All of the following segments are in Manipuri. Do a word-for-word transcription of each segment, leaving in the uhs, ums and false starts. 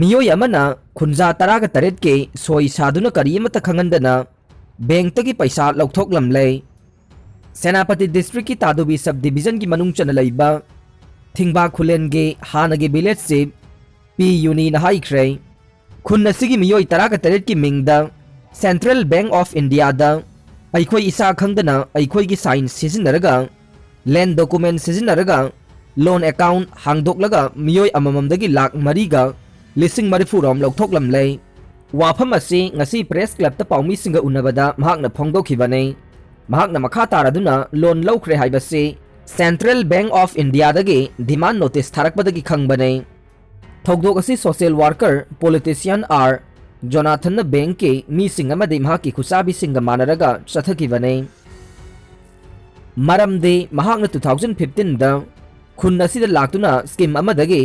ꯃꯤꯑꯣꯏ ꯑꯃꯅ ꯈꯨꯟꯖꯥ ꯇꯔꯥꯒ ꯇꯔꯦꯠꯀꯤ ꯁꯣꯏ ꯁꯥꯗꯨꯅ ꯀꯔꯤ ꯑꯃꯠꯇ ꯈꯪꯍꯟꯗꯅ ꯕꯦꯡꯛꯇꯒꯤ ꯄꯩꯁꯥ ꯂꯧꯊꯣꯛꯂꯝꯂꯦ꯫ ꯁꯦꯅꯥꯄꯇꯤ ꯗꯤꯁꯇ꯭ꯔꯤꯛꯀꯤ ꯇꯥꯗꯨꯕꯤ ꯁꯕ ꯗꯤꯕꯤꯖꯟꯒꯤ ꯃꯅꯨꯡ ꯆꯟꯅ ꯂꯩꯕ ꯊꯤꯡꯕꯥ ꯈꯨꯂꯦꯟꯒꯤ ꯍꯥꯟꯅꯒꯤ ꯚꯤꯂꯦꯖ ꯆꯤꯐ ꯄꯤ ꯌꯨꯅꯤꯅ ꯍꯥꯏꯈ꯭ꯔꯦ, ꯈꯨꯟ ꯑꯁꯤꯒꯤ ꯃꯤꯑꯣꯏ ꯇꯔꯥꯒ ꯇꯔꯦꯠꯀꯤ ꯃꯤꯡꯗ ꯁꯦꯟꯇ꯭ꯔꯦꯜ ꯕꯦꯡꯛ ꯑꯣꯐ ꯏꯟꯗꯤꯌꯥꯗ ꯑꯩꯈꯣꯏ ꯏꯁꯥ ꯈꯪꯗꯅ ꯑꯩꯈꯣꯏꯒꯤ ꯁꯥꯏꯟ ꯁꯤꯖꯤꯟꯅꯔꯒ, ꯂꯦꯟ ꯗꯣꯀꯨꯃꯦꯟ ꯁꯤꯖꯤꯟꯅꯔꯒ ꯂꯣꯟ ꯑꯦꯀꯥꯎꯟ ꯍꯥꯡꯗꯣꯛꯂꯒ ꯃꯤꯑꯣꯏ ꯑꯃꯃꯝꯗꯒꯤ ꯂꯥꯈ ꯃꯔꯤꯒ ꯂꯤꯁꯤꯡ ꯃꯔꯤꯐꯨ ꯔꯣꯝ ꯂꯧꯊꯣꯛꯂꯝꯂꯦ꯫ ꯋꯥꯐꯝ ꯑꯁꯤ ꯉꯁꯤ ꯄ꯭ꯔꯦꯁ ꯀ꯭ꯂꯕꯇ ꯄꯥꯎꯃꯤꯁꯤꯡꯒ ꯎꯅꯕꯗ ꯃꯍꯥꯛꯅ ꯐꯣꯡꯗꯣꯛꯈꯤꯕꯅꯤ꯫ ꯃꯍꯥꯛꯅ ꯃꯈꯥ ꯇꯥꯔꯗꯨꯅ ꯂꯣꯟ ꯂꯧꯈ꯭ꯔꯦ ꯍꯥꯏꯕꯁꯤ ꯁꯦꯟꯇ꯭ꯔꯦꯜ ꯕꯦꯡꯛ ꯑꯣꯐ ꯏꯟꯗꯤꯌꯥꯗꯒꯤ ꯗꯤꯃꯥꯟ ꯅꯣꯇꯤꯁ ꯊꯥꯔꯛꯄꯗꯒꯤ ꯈꯪꯕꯅꯤ꯫ ꯊꯧꯗꯣꯛ ꯑꯁꯤ ꯁꯣꯁꯤꯌꯦꯜ ꯋꯥꯔꯀꯔ ꯄꯣꯂꯤꯇꯤꯁꯤꯌꯥꯟ ꯑꯥꯔ ꯖꯣꯅꯥꯊꯟꯅ ꯕꯦꯡꯛꯀꯤ ꯃꯤꯁꯤꯡ ꯑꯃꯗꯤ ꯃꯍꯥꯛꯀꯤ ꯈꯨꯠꯁꯥꯕꯤꯁꯤꯡꯒ ꯃꯥꯟꯅꯔꯒ ꯆꯠꯊꯈꯤꯕꯅꯤ꯫ ꯃꯔꯝꯗꯤ ꯃꯍꯥꯛꯅ ꯇꯨ ꯊꯥꯎꯖꯟ ꯐꯤꯐꯇꯤꯟꯗ ꯈꯨꯟ ꯑꯁꯤꯗ ꯂꯥꯛꯇꯨꯅ ꯁ꯭ꯀꯤꯝ ꯑꯃꯗꯒꯤ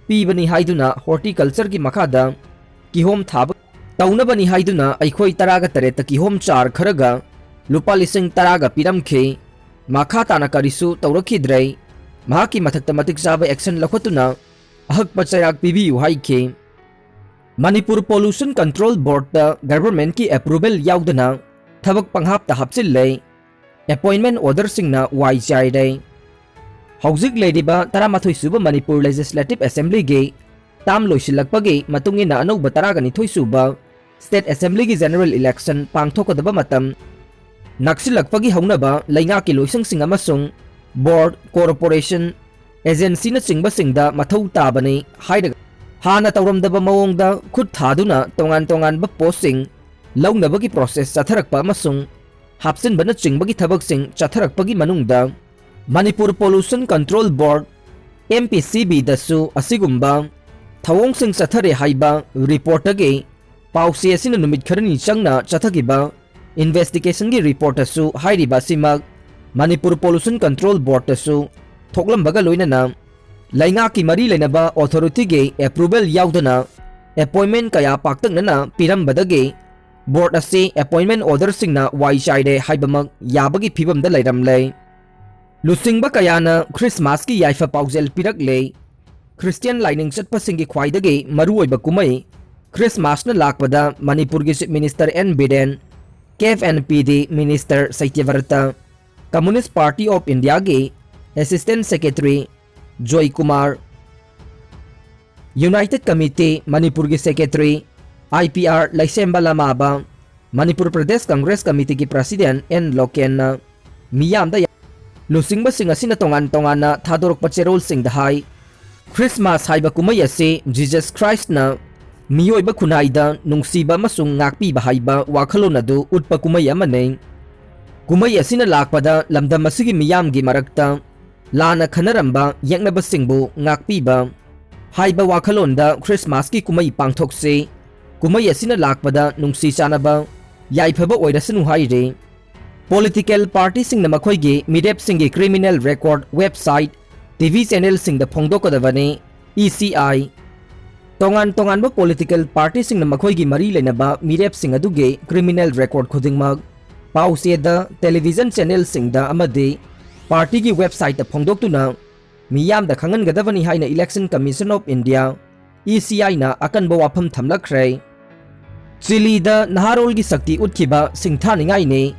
ꯄꯤꯕꯅꯤ ꯍꯥꯏꯗꯨꯅ ꯍꯣꯔꯇꯤꯀꯜꯆꯔꯒꯤ ꯃꯈꯥꯗ ꯀꯤꯍꯣꯝ ꯊꯥꯕ ꯇꯧꯅꯕꯅꯤ ꯍꯥꯏꯗꯨꯅ ꯑꯩꯈꯣꯏ ꯇꯔꯥꯒ ꯇꯔꯦꯠꯇ ꯀꯤꯍꯣꯝ ꯆꯥꯔ ꯈꯔꯒ ꯂꯨꯄꯥ ꯂꯤꯁꯤꯡ ꯇꯔꯥꯒ ꯄꯤꯔꯝꯈꯤ꯫ ꯃꯈꯥ ꯇꯥꯅ ꯀꯔꯤꯁꯨ ꯇꯧꯔꯛꯈꯤꯗ꯭ꯔꯦ꯫ ꯃꯍꯥꯛꯀꯤ ꯃꯊꯛꯇ ꯃꯇꯤꯛ ꯆꯥꯕ ꯑꯦꯛꯁꯟ ꯂꯧꯈꯠꯇꯨꯅ ꯑꯍꯛꯄ ꯆꯩꯔꯥꯛ ꯄꯤꯕꯤꯌꯨ ꯍꯥꯏꯈꯤ꯫ ꯃꯅꯤꯄꯨꯔ ꯄꯣꯂꯨꯁꯟ ꯀꯟꯇ꯭ꯔꯣꯜ ꯕꯣꯔꯗꯇ ꯒꯚꯔꯟꯃꯦꯟꯠꯀꯤ ꯑꯦꯄ꯭ꯔꯨꯚꯦꯜ ꯌꯥꯎꯗꯅ ꯊꯕꯛ ꯄꯪꯍꯥꯞꯇ ꯍꯥꯞꯆꯤꯜꯂꯦ꯫ ꯑꯦꯄꯣꯏꯟꯃꯦꯟꯠ ꯑꯣꯔꯗꯔꯁꯤꯡꯅ ꯋꯥꯏ ꯆꯥꯏꯔꯦ꯫ ꯍꯧꯖꯤꯛ ꯂꯩꯔꯤꯕ ꯇꯔꯥꯃꯥꯊꯣꯏ ꯁꯨꯕ ꯃꯅꯤꯄꯨꯔ ꯂꯦꯖꯤꯁꯂꯦꯇꯤꯚ ꯑꯦꯁꯦꯝꯕ꯭ꯂꯤꯒꯤ ꯇꯥꯝ ꯂꯣꯏꯁꯤꯜꯂꯛꯄꯒꯤ ꯃꯇꯨꯡ ꯏꯟꯅ ꯑꯅꯧꯕ ꯇꯔꯥꯒ ꯅꯤꯊꯣꯏ ꯁꯨꯕ ꯁ꯭ꯇꯦꯠ ꯑꯦꯁꯦꯝꯕ꯭ꯂꯤꯒꯤ ꯖꯦꯅꯔꯦꯜ ꯏꯂꯦꯛꯁꯟ ꯄꯥꯡꯊꯣꯛꯀꯗꯕ ꯃꯇꯝ ꯅꯛꯁꯤꯜꯂꯛꯄꯒꯤ ꯍꯧꯅꯕ ꯂꯩꯉꯥꯛꯀꯤ ꯂꯣꯏꯁꯪꯁꯤꯡ ꯑꯃꯁꯨꯡ ꯕꯣꯔꯗ, ꯀꯣꯔꯄꯣꯔꯦꯁꯟ, ꯑꯦꯖꯦꯟꯁꯤꯅꯆꯤꯡꯕꯁꯤꯡꯗ ꯃꯊꯧ ꯇꯥꯕꯅꯤ ꯍꯥꯏꯔꯒ ꯍꯥꯟꯅ ꯇꯧꯔꯝꯗꯕ ꯃꯑꯣꯡꯗ ꯈꯨꯠ ꯊꯥꯗꯨꯅ ꯇꯣꯉꯥꯟ ꯇꯣꯉꯥꯟꯕ ꯄꯣꯁꯁꯤꯡ ꯂꯧꯅꯕꯒꯤ ꯄ꯭ꯔꯣꯁꯦꯁ ꯆꯠꯊꯔꯛꯄ ꯑꯃꯁꯨꯡ ꯍꯥꯞꯆꯤꯟꯕꯅꯆꯤꯡꯕꯒꯤ ꯊꯕꯛꯁꯤꯡ ꯆꯠꯊꯔꯛꯄꯒꯤ ꯃꯅꯨꯡꯗ ꯃꯅꯤꯄꯨꯔ ꯄꯣꯂꯨꯁꯟ ꯀꯟꯇ꯭ꯔꯣꯜ ꯕꯣꯔꯗ, ꯑꯦꯝ ꯄꯤ ꯁꯤ ꯕꯤꯗꯁꯨ ꯑꯁꯤꯒꯨꯝꯕ ꯊꯧꯑꯣꯡꯁꯤꯡ ꯆꯠꯊꯔꯦ ꯍꯥꯏꯕ ꯔꯤꯄꯣꯔꯠꯇꯒꯤ ꯄꯥꯎꯆꯦ ꯑꯁꯤꯅ ꯅꯨꯃꯤꯠ ꯈꯔꯅꯤ ꯆꯪꯅ ꯆꯠꯊꯈꯤꯕ ꯏꯟꯚꯦꯁꯇꯤꯒꯦꯁꯟꯒꯤ ꯔꯤꯄꯣꯔꯠꯇꯁꯨ ꯍꯥꯏꯔꯤꯕ ꯑꯁꯤꯃꯛ ꯃꯅꯤꯄꯨꯔ ꯄꯣꯂꯨꯁꯟ ꯀꯟꯇ꯭ꯔꯣꯜ ꯕꯣꯔꯗꯇꯁꯨ ꯊꯣꯛꯂꯝꯕꯒ ꯂꯣꯏꯅꯅ ꯂꯩꯉꯥꯛꯀꯤ ꯃꯔꯤ ꯂꯩꯅꯕ ꯑꯣꯊꯣꯔꯤꯇꯤꯒꯤ ꯑꯦꯄ꯭ꯔꯨꯚꯦꯜ ꯌꯥꯎꯗꯅ ꯑꯦꯄꯣꯏꯟꯃꯦꯟꯠ ꯀꯌꯥ ꯄꯥꯛꯇꯛꯅꯅ ꯄꯤꯔꯝꯕꯗꯒꯤ ꯕꯣꯔꯗ ꯑꯁꯤ ꯑꯦꯄꯣꯏꯟꯃꯦꯟꯠ ꯑꯣꯔꯗꯔꯁꯤꯡꯅ ꯋꯥꯏ ꯆꯥꯏꯔꯦ ꯍꯥꯏꯕꯃꯛ ꯌꯥꯕꯒꯤ ꯐꯤꯕꯝꯗ ꯂꯩꯔꯝꯂꯦ꯫ ꯂꯨꯆꯤꯡꯕ ꯀꯌꯥꯅ ꯈ꯭ꯔꯤꯁꯃꯥꯁꯀꯤ ꯌꯥꯏꯐ ꯄꯥꯎꯖꯦꯜ ꯄꯤꯔꯛꯂꯦ꯫ ꯈ꯭ꯔꯤꯁꯇꯤꯌꯥꯟ ꯂꯥꯏꯅꯤꯡ ꯆꯠꯄꯁꯤꯡꯒꯤ ꯈ꯭ꯋꯥꯏꯗꯒꯤ ꯃꯔꯨꯑꯣꯏꯕ ꯀꯨꯝꯍꯩ ꯈ꯭ꯔꯤꯁꯃꯥꯁꯅ ꯂꯥꯛꯄꯗ ꯃꯅꯤꯄꯨꯔꯒꯤ Chief Minister N Biren, K F N P D Minister Satyabrata, Communist Party of Indiaꯒꯤ Assistant Secretary Joy Kumar, United Committee ꯃꯅꯤꯄꯨꯔꯒꯤ Secretary I P R Leishemba Lamaba, Manipur Pradesh Congress ꯀꯃꯤꯇꯤꯒꯤ President ꯑꯦꯟ ꯂꯣꯀꯦꯟꯅ ꯃꯤꯌꯥꯝꯗ ꯌꯥ-, ꯂꯨꯆꯤꯡꯕꯁꯤꯡ ꯑꯁꯤꯅ ꯇꯣꯉꯥꯟ ꯇꯣꯉꯥꯟꯅ ꯊꯥꯗꯣꯔꯛꯄ ꯆꯦꯔꯣꯜꯁꯤꯡꯗ ꯍꯥꯏ, ꯈ꯭ꯔꯤꯁꯃꯥꯁ ꯍꯥꯏꯕ ꯀꯨꯝꯍꯩ ꯑꯁꯤ ꯖꯤꯖꯁ ꯈ꯭ꯔꯥꯏꯁꯅ ꯃꯤꯑꯣꯏꯕ ꯈꯨꯟꯅꯥꯏꯗ ꯅꯨꯡꯁꯤꯕ ꯑꯃꯁꯨꯡ ꯉꯥꯛꯄꯤꯕ ꯍꯥꯏꯕ ꯋꯥꯈꯜꯂꯣꯟ ꯑꯗꯨ ꯎꯠꯄ ꯀꯨꯝꯍꯩ ꯑꯃꯅꯤ꯫ ꯀꯨꯝꯍꯩ ꯑꯁꯤꯅ ꯂꯥꯛꯄꯗ ꯂꯝꯗꯝ ꯑꯁꯤꯒꯤ ꯃꯤꯌꯥꯝꯒꯤ ꯃꯔꯛꯇ ꯂꯥꯟꯅ ꯈꯟꯅꯔꯝꯕ ꯌꯦꯛꯅꯕꯁꯤꯡꯕꯨ ꯉꯥꯛꯄꯤꯕ ꯍꯥꯏꯕ ꯋꯥꯈꯜꯂꯣꯟꯗ ꯈ꯭ꯔꯤꯁꯃꯥꯁꯀꯤ ꯀꯨꯝꯍꯩ ꯄꯥꯡꯊꯣꯛꯁꯤ꯫ ꯀꯨꯝꯍꯩ ꯑꯁꯤꯅ ꯂꯥꯛꯄꯗ ꯅꯨꯡꯁꯤ ꯆꯥꯟꯅꯕ, ꯌꯥꯏꯐꯕ ꯑꯣꯏꯔꯁꯅꯨ ꯍꯥꯏꯔꯤ꯫ ꯄꯣꯂꯤꯇꯤꯀꯦꯜ ꯄꯥꯔꯇꯤꯁꯤꯡꯅ ꯃꯈꯣꯏꯒꯤ ꯃꯤꯔꯦꯞꯁꯤꯡꯒꯤ criminal record website, T V ꯆꯦꯅꯦꯜꯁꯤꯡꯗ ꯐꯣꯡꯗꯣꯛꯀꯗꯕꯅꯤ꯫ E C I. ꯇꯣꯉꯥꯟ ꯇꯣꯉꯥꯟꯕ ꯄꯣꯂꯤꯇꯤꯀꯦꯜ ꯄꯥꯔꯇꯤꯁꯤꯡꯅ ꯃꯈꯣꯏꯒꯤ ꯃꯔꯤ ꯂꯩꯅꯕ ꯃꯤꯔꯦꯞꯁꯤꯡ ꯑꯗꯨꯒꯤ criminal record ꯈꯨꯗꯤꯡꯃꯛ ꯄꯥꯎꯆꯦꯗ, ꯇꯦꯂꯤꯚꯤꯖꯟ ꯆꯦꯅꯦꯜꯁꯤꯡꯗ ꯑꯃꯗꯤ ꯄꯥꯔꯇꯤꯒꯤ websiteꯇ ꯐꯣꯡꯗꯣꯛꯇꯨꯅ ꯃꯤꯌꯥꯝꯗ ꯈꯪꯍꯟꯒꯗꯕꯅꯤ ꯍꯥꯏꯅ Election Commission of India, E C ꯑꯥꯏꯅ ꯑꯀꯟꯕ ꯋꯥꯐꯝ ꯊꯝꯂꯛꯈ꯭ꯔꯦ꯫ ꯆꯤꯂꯤꯗ ꯅꯍꯥꯔꯣꯜꯒꯤ ꯁꯛꯇꯤ ꯎꯠꯈꯤꯕ ꯁꯤꯡꯊꯥꯅꯤꯡꯉꯥꯏꯅꯤ꯫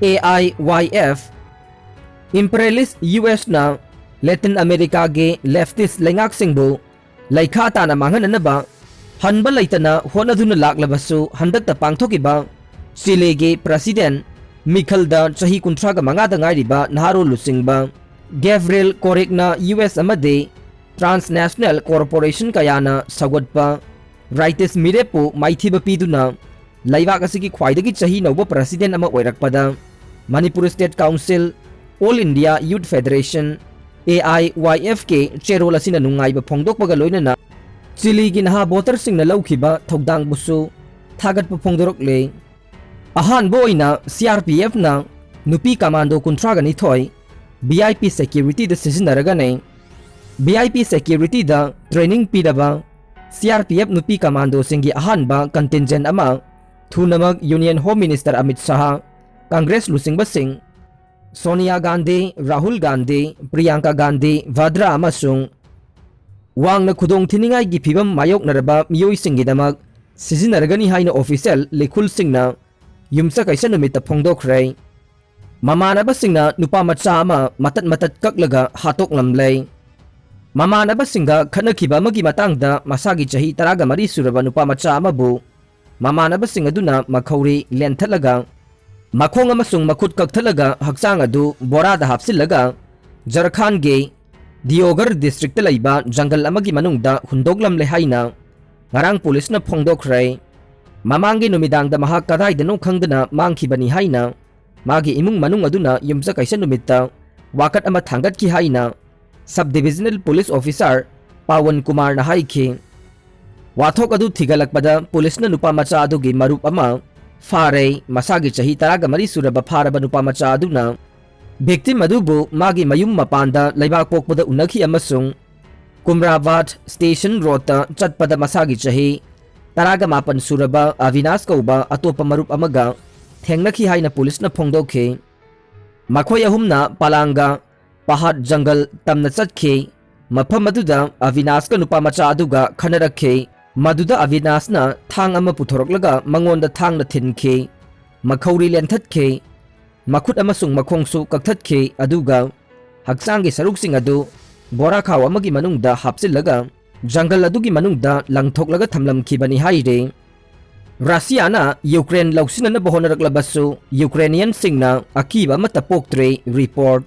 A I Y F. Imperialist U ꯑꯦꯁꯅ ꯂꯦꯇꯤꯟ ꯑꯃꯦꯔꯤꯀꯥꯒꯤ leftist ꯂꯩꯉꯥꯛꯁꯤꯡꯕꯨ ꯂꯩꯈꯥ ꯇꯥꯅ ꯃꯥꯡꯍꯟꯅꯅꯕ ꯍꯟꯕ ꯂꯩꯇꯅ ꯍꯣꯠꯅꯗꯨꯅ ꯂꯥꯛꯂꯕꯁꯨ, ꯍꯟꯗꯛꯇ ꯄꯥꯡꯊꯣꯛꯈꯤꯕ ꯆꯤꯂꯤꯒꯤ President ꯃꯤꯈꯜꯗ ꯆꯍꯤ ꯀꯨꯟꯊ꯭ꯔꯥꯒ ꯃꯉꯥꯗ ꯉꯥꯏꯔꯤꯕ ꯅꯍꯥꯔꯣꯜ ꯂꯨꯆꯤꯡꯕ ꯒꯦꯕ꯭ꯔꯤꯌꯦꯜ ꯀꯣꯔꯤꯛꯅ ꯌꯨ ꯑꯦꯁ ꯑꯃꯗꯤ transnational corporation ꯀꯌꯥꯅ ꯁꯧꯒꯠꯄ rightist ꯃꯤꯔꯦꯞꯄꯨ ꯃꯥꯏꯊꯤꯕ ꯄꯤꯗꯨꯅ ꯂꯩꯕꯥꯛ ꯑꯁꯤꯒꯤ ꯈ꯭ꯋꯥꯏꯗꯒꯤ ꯆꯍꯤ ꯅꯧꯕ President ꯑꯃ ꯑꯣꯏꯔꯛꯄꯗ Manipur State Council, All India Youth Federation, A I ꯋꯥꯏ ꯑꯦꯐꯀꯤ ꯆꯦꯔꯣꯜ ꯑꯁꯤꯅ ꯅꯨꯡꯉꯥꯏꯕ ꯐꯣꯡꯗꯣꯛꯄꯒ ꯂꯣꯏꯅꯅ ꯆꯤꯂꯤꯒꯤ ꯅꯍꯥ voterꯁꯤꯡꯅ ꯂꯧꯈꯤꯕ ꯊꯧꯗꯥꯡꯕꯨꯁꯨ ꯊꯥꯒꯠꯄ ꯐꯣꯡꯗꯣꯔꯛꯂꯦ꯫ ꯑꯍꯥꯟꯕ ꯑꯣꯏꯅ ꯁꯤ ꯑꯥꯔ ꯄꯤ ꯑꯦꯐꯅ ꯅꯨꯄꯤ ꯀꯃꯥꯟꯗꯣ ꯀꯨꯟꯊ꯭ꯔꯥꯒ ꯅꯤꯊꯣꯏ ꯚꯤ ꯑꯥꯏ ꯄꯤ securityꯗ ꯁꯤꯖꯤꯟꯅꯔꯒꯅꯤ꯫ ꯚꯤ ꯑꯥꯏ ꯄꯤ securityꯗ training ꯄꯤꯔꯕ ꯁꯤ ꯑꯥꯔ ꯄꯤ ꯑꯦꯐ ꯅꯨꯄꯤ ꯀꯃꯥꯟꯗꯣꯁꯤꯡꯒꯤ ꯑꯍꯥꯟꯕ contingent ꯑꯃ ꯊꯨꯅꯃꯛ Union Home Minister Amit Shah, Congress ꯂꯨꯆꯤꯡꯕꯁꯤꯡ Sonia Gandhi, Rahul Gandhi, Priyanka Gandhi ꯚꯗ꯭ꯔꯥ ꯑꯃꯁꯨꯡ ꯋꯥꯡꯅ ꯈꯨꯗꯣꯡꯊꯤꯅꯤꯡꯉꯥꯏꯒꯤ ꯐꯤꯚꯝ ꯃꯥꯌꯣꯛꯅꯔꯕ ꯃꯤꯑꯣꯏꯁꯤꯡꯒꯤꯗꯃꯛ ꯁꯤꯖꯤꯟꯅꯔꯒꯅꯤ ꯍꯥꯏꯅ ꯑꯣꯐꯤꯁꯤꯌꯦꯜ ꯂꯤꯈꯨꯜꯁꯤꯡꯅ ꯌꯨꯝꯁꯀꯩꯁ ꯅꯨꯃꯤꯠꯇ ꯐꯣꯡꯗꯣꯛꯈ꯭ꯔꯦ꯫ ꯃꯃꯥꯟꯅꯕꯁꯤꯡꯅ ꯅꯨꯄꯥ ꯃꯆꯥ ꯑꯃ ꯃꯇꯠ ꯃꯇꯠ ꯀꯛꯂꯒ ꯍꯥꯠꯇꯣꯛꯂꯝꯂꯦ꯫ ꯃꯃꯥꯟꯅꯕꯁꯤꯡꯒ ꯈꯠꯅꯈꯤꯕ ꯑꯃꯒꯤ ꯃꯇꯥꯡꯗ ꯃꯁꯥꯒꯤ ꯆꯍꯤ ꯇꯔꯥꯒ ꯃꯔꯤ ꯁꯨꯔꯕ ꯅꯨꯄꯥ ꯃꯆꯥ ꯑꯃꯕꯨ ꯃꯃꯥꯟꯅꯕꯁꯤꯡ ꯑꯗꯨꯅ ꯃꯈꯧꯔꯤ ꯂꯦꯟꯊꯠꯂꯒ ꯃꯈꯣꯡ ꯑꯃꯁꯨꯡ ꯃꯈꯨꯠ ꯀꯛꯊꯠꯂꯒ ꯍꯛꯆꯥꯡ ꯑꯗꯨ ꯕꯣꯔꯥꯗ ꯍꯥꯞꯆꯤꯜꯂꯒ ꯖꯔꯈꯥꯟꯒꯤ ꯗꯤꯌꯣꯒꯔ ꯗꯤꯁꯇ꯭ꯔꯤꯛꯇ ꯂꯩꯕ ꯖꯪꯒꯜ ꯑꯃꯒꯤ ꯃꯅꯨꯡꯗ ꯍꯨꯟꯗꯣꯛꯂꯝꯂꯦ ꯍꯥꯏꯅ ꯉꯔꯥꯡ ꯄꯨꯂꯤꯁꯅ ꯐꯣꯡꯗꯣꯛꯈ꯭ꯔꯦ꯫ ꯃꯃꯥꯡꯒꯤ ꯅꯨꯃꯤꯗꯥꯡꯗ ꯃꯍꯥꯛ ꯀꯗꯥꯏꯗꯅꯣ ꯈꯪꯗꯅ ꯃꯥꯡꯈꯤꯕꯅꯤ ꯍꯥꯏꯅ ꯃꯥꯒꯤ ꯏꯃꯨꯡ ꯃꯅꯨꯡ ꯑꯗꯨꯅ ꯌꯨꯝꯁꯀꯩꯁ ꯅꯨꯃꯤꯠꯇ ꯋꯥꯀꯠ ꯑꯃ ꯊꯥꯡꯒꯠꯈꯤ ꯍꯥꯏꯅ ꯁꯕ ꯗꯤꯕꯤꯖꯅꯦꯜ ꯄꯨꯂꯤꯁ ꯑꯣꯐꯤꯁꯥꯔ ꯄꯥꯋꯟ ꯀꯨꯃꯥꯔꯅ ꯍꯥꯏꯈꯤ꯫ ꯋꯥꯊꯣꯛ ꯑꯗꯨ ꯊꯤꯒꯠꯂꯛꯄꯗ ꯄꯨꯂꯤꯁꯅ ꯅꯨꯄꯥ ꯃꯆꯥ ꯑꯗꯨꯒꯤ ꯃꯔꯨꯞ ꯑꯃ ꯐꯥꯔꯦ꯫ ꯃꯁꯥꯒꯤ ꯆꯍꯤ ꯇꯔꯥꯒ ꯃꯔꯤ ꯁꯨꯔꯕ ꯐꯥꯔꯕ ꯅꯨꯄꯥ ꯃꯆꯥ ꯑꯗꯨꯅ ꯚꯤꯛꯇꯤꯝ ꯑꯗꯨꯕꯨ ꯃꯥꯒꯤ ꯃꯌꯨꯝ ꯃꯄꯥꯟꯗ ꯂꯩꯕꯥꯛ ꯄꯣꯛꯄꯗ ꯎꯅꯈꯤ ꯑꯃꯁꯨꯡ ꯀꯨꯝꯔꯥꯕꯥꯗ ꯁ꯭ꯇꯦꯁꯟ ꯔꯣꯗꯇ ꯆꯠꯄꯗ ꯃꯁꯥꯒꯤ ꯆꯍꯤ ꯇꯔꯥꯒ ꯃꯥꯄꯟ ꯁꯨꯔꯕ ꯑꯚꯤꯅꯥꯁ ꯀꯧꯕ ꯑꯇꯣꯞꯄ ꯃꯔꯨꯞ ꯑꯃꯒ ꯊꯦꯡꯅꯈꯤ ꯍꯥꯏꯅ ꯄꯨꯂꯤꯁꯅ ꯐꯣꯡꯗꯣꯛꯈꯤ꯫ ꯃꯈꯣꯏ ꯑꯍꯨꯝꯅ ꯄꯂꯥꯡꯒ ꯄꯍꯥꯠ ꯖꯪꯒꯜ ꯇꯝꯅ ꯆꯠꯈꯤ꯫ ꯃꯐꯝ ꯑꯗꯨꯗ ꯑꯚꯤꯅꯥꯁꯀ ꯅꯨꯄꯥ ꯃꯆꯥ ꯑꯗꯨꯒ ꯈꯟꯅꯔꯛꯈꯤ꯫ ꯃꯗꯨꯗ ꯑꯚꯤꯅꯥꯁꯅ ꯊꯥꯡ ꯑꯃ ꯄꯨꯊꯣꯔꯛꯂꯒ ꯃꯉꯣꯟꯗ ꯊꯥꯡꯅ ꯊꯤꯟꯈꯤ꯫ ꯃꯈꯧꯔꯤ ꯂꯦꯟꯊꯠꯈꯤ꯫ ꯃꯈꯨꯠ ꯑꯃꯁꯨꯡ ꯃꯈꯣꯡꯁꯨ ꯀꯛꯊꯠꯈꯤ, ꯑꯗꯨꯒ ꯍꯛꯆꯥꯡꯒꯤ ꯁꯔꯨꯛꯁꯤꯡ ꯑꯗꯨ ꯕꯣꯔꯥꯈꯥꯎ ꯑꯃꯒꯤ ꯃꯅꯨꯡꯗ ꯍꯥꯞꯆꯤꯜꯂꯒ ꯖꯪꯒꯜ ꯑꯗꯨꯒꯤ ꯃꯅꯨꯡꯗ ꯂꯪꯊꯣꯛꯂꯒ ꯊꯝꯂꯝꯈꯤꯕꯅꯤ ꯍꯥꯏꯔꯤ꯫ ꯔꯁꯤꯌꯥꯅ ꯌꯨꯀ꯭ꯔꯦꯟ ꯂꯧꯁꯤꯟꯅꯅꯕ ꯍꯣꯠꯅꯔꯛꯂꯕꯁꯨ ꯌꯨꯀ꯭ꯔꯦꯅꯤꯌꯟꯁꯤꯡꯅ ꯑꯀꯤꯕ ꯑꯃꯠꯇ ꯄꯣꯛꯇ꯭ꯔꯦ꯫ ꯔꯤꯄꯣꯔꯠ꯫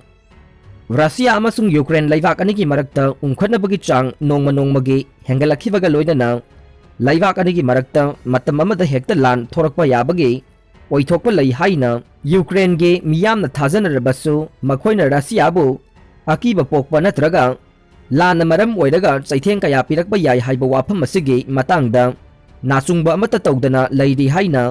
ꯔꯁꯤꯌꯥ ꯑꯃꯁꯨꯡ ꯌꯨꯀ꯭ꯔꯦꯟ ꯂꯩꯕꯥꯛ ꯑꯅꯤꯒꯤ ꯃꯔꯛꯇ ꯎꯪꯈꯠꯅꯕꯒꯤ ꯆꯥꯡ ꯅꯣꯡꯃ ꯅꯣꯡꯃꯒꯤ ꯍꯦꯟꯒꯠꯂꯛꯈꯤꯕꯒ ꯂꯣꯏꯅꯅ ꯂꯩꯕꯥꯛ ꯑꯅꯤꯒꯤ ꯃꯔꯛꯇ ꯃꯇꯝ ꯑꯃꯗ ꯍꯦꯛꯇ ꯂꯥꯟ ꯊꯣꯔꯛꯄ ꯌꯥꯕꯒꯤ ꯑꯣꯏꯊꯣꯛꯄ ꯂꯩ ꯍꯥꯏꯅ ꯌꯨꯀ꯭ꯔꯦꯟꯒꯤ ꯃꯤꯌꯥꯝꯅ ꯊꯥꯖꯅꯔꯕꯁꯨ, ꯃꯈꯣꯏꯅ ꯔꯁꯤꯌꯥꯕꯨ ꯑꯀꯤꯕ ꯄꯣꯛꯄ ꯅꯠꯇ꯭ꯔꯒ ꯂꯥꯟꯅ ꯃꯔꯝ ꯑꯣꯏꯔꯒ ꯆꯩꯊꯦꯡ ꯀꯌꯥ ꯄꯤꯔꯛꯄ ꯌꯥꯏ ꯍꯥꯏꯕ ꯋꯥꯐꯝ ꯑꯁꯤꯒꯤ ꯃꯇꯥꯡꯗ ꯅꯥꯆꯨꯡꯕ ꯑꯃꯠꯇ ꯇꯧꯗꯅ ꯂꯩꯔꯤ ꯍꯥꯏꯅ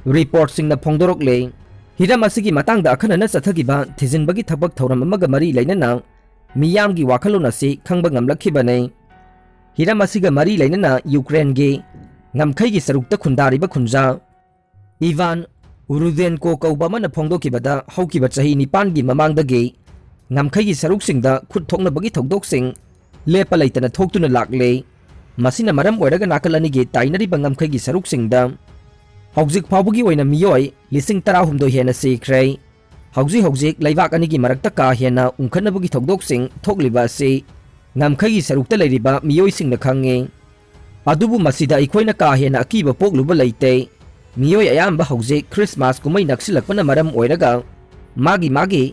ꯔꯤꯄꯣꯔꯠꯁꯤꯡꯅ ꯐꯣꯡꯗꯣꯔꯛꯂꯦ꯫ ꯍꯤꯔꯝ ꯑꯁꯤꯒꯤ ꯃꯇꯥꯡꯗ ꯑꯈꯟꯅꯅ ꯆꯠꯊꯈꯤꯕ ꯊꯤꯖꯤꯟꯕꯒꯤ ꯊꯕꯛ ꯊꯧꯔꯝ ꯑꯃꯒ ꯃꯔꯤ ꯂꯩꯅꯅ ꯃꯤꯌꯥꯝꯒꯤ ꯋꯥꯈꯜꯂꯣꯟ ꯑꯁꯤ ꯈꯪꯕ ꯉꯝꯂꯛꯈꯤꯕꯅꯤ꯫ ꯍꯤꯔꯝ ꯑꯁꯤꯒ ꯃꯔꯤ ꯂꯩꯅꯅ ꯌꯨꯀ꯭ꯔꯦꯟꯒꯤ ꯉꯝꯈꯩꯒꯤ ꯁꯔꯨꯛꯇ ꯈꯨꯟꯗꯥꯔꯤꯕ ꯈꯨꯟꯖꯥ ꯏꯚꯥꯟ ꯔꯨꯗꯦꯟꯀꯣ ꯀꯧꯕ ꯑꯃꯅ ꯐꯣꯡꯗꯣꯛꯈꯤꯕꯗ, ꯍꯧꯈꯤꯕ ꯆꯍꯤ ꯅꯤꯄꯥꯟꯒꯤ ꯃꯃꯥꯡꯗꯒꯤ ꯉꯝꯈꯩꯒꯤ ꯁꯔꯨꯛꯁꯤꯡꯗ ꯈꯨꯠ ꯊꯣꯛꯅꯕꯒꯤ ꯊꯧꯗꯣꯛꯁꯤꯡ ꯂꯦꯞꯄ ꯂꯩꯇꯅ ꯊꯣꯛꯇꯨꯅ ꯂꯥꯛꯂꯦ꯫ ꯃꯁꯤꯅ ꯃꯔꯝ ꯑꯣꯏꯔꯒ ꯅꯥꯀꯜ ꯑꯅꯤꯒꯤ ꯇꯥꯏꯅꯔꯤꯕ ꯉꯝꯈꯩꯒꯤ ꯁꯔꯨꯛꯁꯤꯡꯗ ꯍꯧꯖꯤꯛ ꯐꯥꯎꯕꯒꯤ ꯑꯣꯏꯅ ꯃꯤꯑꯣꯏ ꯂꯤꯁꯤꯡ ꯇꯔꯥꯍꯨꯝꯗꯣꯏ ꯍꯦꯟꯅ ꯁꯤꯈ꯭ꯔꯦ꯫ ꯍꯧꯖꯤꯛ ꯍꯧꯖꯤꯛ ꯂꯩꯕꯥꯛ ꯑꯅꯤꯒꯤ ꯃꯔꯛꯇ ꯀꯥ ꯍꯦꯟꯅ ꯎꯪꯈꯠꯅꯕꯒꯤ ꯊꯧꯗꯣꯛꯁꯤꯡ ꯊꯣꯛꯂꯤꯕ ꯑꯁꯤ ꯉꯝꯈꯩꯒꯤ ꯁꯔꯨꯛꯇ ꯂꯩꯔꯤꯕ ꯃꯤꯑꯣꯏꯁꯤꯡꯅ ꯈꯪꯉꯤ꯫ ꯑꯗꯨꯕꯨ ꯃꯁꯤꯗ ꯑꯩꯈꯣꯏꯅ ꯀꯥ ꯍꯦꯟꯅ ꯑꯀꯤꯕ ꯄꯣꯛꯂꯨꯕ ꯂꯩꯇꯦ꯫ ꯃꯤꯑꯣꯏ ꯑꯌꯥꯝꯕ ꯍꯧꯖꯤꯛ ꯈ꯭ꯔꯤꯁꯃꯥꯁ ꯀꯨꯝꯍꯩ ꯅꯛꯁꯤꯜꯂꯛꯄꯅ ꯃꯔꯝ ꯑꯣꯏꯔꯒ ꯃꯥꯒꯤ ꯃꯥꯒꯤ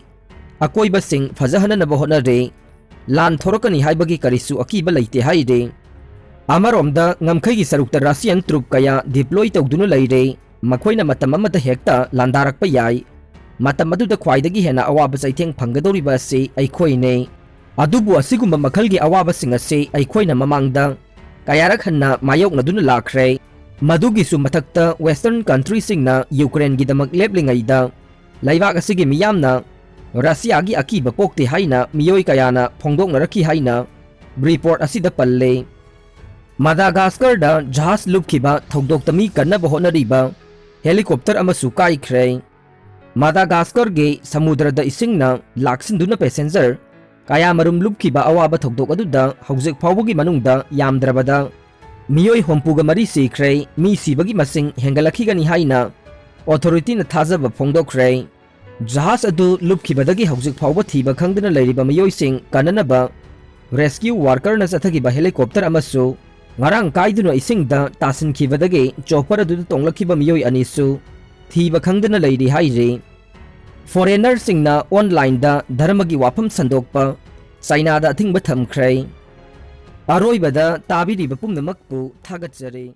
ꯑꯀꯣꯏꯕꯁꯤꯡ ꯐꯖꯍꯟꯅꯅꯕ ꯍꯣꯠꯅꯔꯤ꯫ ꯂꯥꯟ ꯊꯣꯔꯛꯀꯅꯤ ꯍꯥꯏꯕꯒꯤ ꯀꯔꯤꯁꯨ ꯑꯀꯤꯕ ꯂꯩꯇꯦ ꯍꯥꯏꯔꯤ꯫ ꯑꯃꯔꯣꯝꯗ ꯉꯝꯈꯩꯒꯤ ꯁꯔꯨꯛꯇ ꯔꯁꯤꯌꯥꯟ ꯇ꯭ꯔꯨꯞ ꯀꯌꯥ ꯗꯤꯄ꯭ꯂꯣꯏ ꯇꯧꯗꯨꯅ ꯂꯩꯔꯦ꯫ ꯃꯈꯣꯏꯅ ꯃꯇꯝ ꯑꯃꯗ ꯍꯦꯛꯇ ꯂꯥꯟꯗꯥꯔꯛꯄ ꯌꯥꯏ꯫ ꯃꯇꯝ ꯑꯗꯨꯗ ꯈ꯭ꯋꯥꯏꯗꯒꯤ ꯍꯦꯟꯅ ꯑꯋꯥꯕ ꯆꯩꯊꯦꯡ ꯐꯪꯒꯗꯧꯔꯤꯕ ꯑꯁꯤ ꯑꯩꯈꯣꯏꯅꯤ꯫ ꯑꯗꯨꯕꯨ ꯑꯁꯤꯒꯨꯝꯕ ꯃꯈꯜꯒꯤ ꯑꯋꯥꯕꯁꯤꯡ ꯑꯁꯤ ꯑꯩꯈꯣꯏꯅ ꯃꯃꯥꯡꯗ ꯀꯌꯥꯔꯛ ꯍꯟꯅ ꯃꯥꯌꯣꯛꯅꯗꯨꯅ ꯂꯥꯛꯈ꯭ꯔꯦ꯫ ꯃꯗꯨꯒꯤꯁꯨ ꯃꯊꯛꯇ ꯋꯦꯁꯇꯔꯟ ꯀꯟꯇ꯭ꯔꯤꯁꯤꯡꯅ ꯌꯨꯀ꯭ꯔꯦꯟꯒꯤꯗꯃꯛ ꯂꯦꯞꯂꯤꯉꯩꯗ ꯂꯩꯕꯥꯛ ꯑꯁꯤꯒꯤ ꯃꯤꯌꯥꯝꯅ ꯔꯁꯤꯌꯥꯒꯤ ꯑꯀꯤꯕ ꯄꯣꯛꯇꯦ ꯍꯥꯏꯅ ꯃꯤꯑꯣꯏ ꯀꯌꯥꯅ ꯐꯣꯡꯗꯣꯛꯅꯔꯛꯈꯤ ꯍꯥꯏꯅ ꯔꯤꯄꯣꯔꯠ ꯑꯁꯤꯗ ꯄꯜꯂꯤ꯫ ꯃꯗꯥꯒꯥꯁꯀꯔꯗ ꯖꯍꯥꯖ ꯂꯨꯞꯈꯤꯕ ꯊꯧꯗꯣꯛꯇ ꯃꯤ ꯀꯟꯅꯕ ꯍꯣꯠꯅꯔꯤꯕ ꯍꯦꯂꯤꯀꯣꯞꯇꯔ ꯑꯃꯁꯨ ꯀꯥꯏꯈ꯭ꯔꯦ꯫ ꯃꯗꯥꯒꯥꯁꯀꯔꯒꯤ ꯁꯃꯨꯗ꯭ꯔꯗ ꯏꯁꯤꯡꯅ ꯂꯥꯛꯁꯤꯟꯗꯨꯅ ꯄꯦꯁꯦꯟꯖꯔ ꯀꯌꯥꯃꯔꯨꯝ ꯂꯨꯞꯈꯤꯕ ꯑꯋꯥꯕ ꯊꯧꯗꯣꯛ ꯑꯗꯨꯗ ꯍꯧꯖꯤꯛ ꯐꯥꯎꯕꯒꯤ ꯃꯅꯨꯡꯗ ꯌꯥꯝꯗ꯭ꯔꯕꯗ ꯃꯤꯑꯣꯏ ꯍꯨꯝꯐꯨꯒ ꯃꯔꯤ ꯁꯤꯈ꯭ꯔꯦ꯫ ꯃꯤ ꯁꯤꯕꯒꯤ ꯃꯁꯤꯡ ꯍꯦꯟꯒꯠꯂꯛꯈꯤꯒꯅꯤ ꯍꯥꯏꯅ ꯑꯣꯊꯣꯔꯤꯇꯤꯅ ꯊꯥꯖꯕ ꯐꯣꯡꯗꯣꯛꯈ꯭ꯔꯦ꯫ ꯖꯍꯥꯖ ꯑꯗꯨ ꯂꯨꯞꯈꯤꯕꯗꯒꯤ ꯍꯧꯖꯤꯛ ꯐꯥꯎꯕ ꯊꯤꯕ ꯈꯪꯗꯅ ꯂꯩꯔꯤꯕ ꯃꯤꯑꯣꯏꯁꯤꯡ ꯀꯟꯅꯅꯕ ꯔꯦꯁꯀ꯭ꯌꯨ ꯋꯥꯔꯀꯔꯅ ꯆꯠꯊꯈꯤꯕ ꯍꯦꯂꯤꯀꯣꯞꯇꯔ ꯑꯃꯁꯨ ꯉꯔꯥꯡ ꯀꯥꯏꯗꯨꯅ ꯏꯁꯤꯡꯗ ꯇꯥꯁꯤꯟꯈꯤꯕꯗꯒꯤ ꯆꯣꯄꯔ ꯑꯗꯨꯗ ꯇꯣꯡꯂꯛꯈꯤꯕ ꯃꯤꯑꯣꯏ ꯑꯅꯤꯁꯨ ꯊꯤꯕ ꯈꯪꯗꯅ ꯂꯩꯔꯤ ꯍꯥꯏꯔꯤ꯫ ꯐꯣꯔꯦꯅꯔꯁꯤꯡꯅ ꯑꯣꯟꯂꯥꯏꯟꯗ ꯙꯔꯃꯒꯤ ꯋꯥꯐꯝ ꯁꯟꯗꯣꯛꯄ ꯆꯥꯏꯅꯥꯗ ꯑꯊꯤꯡꯕ ꯊꯝꯈ꯭ꯔꯦ꯫ ꯑꯔꯣꯏꯕꯗ ꯇꯥꯕꯤꯔꯤꯕ ꯄꯨꯝꯅꯃꯛꯄꯨ ꯊꯥꯒꯠꯆꯔꯤ꯫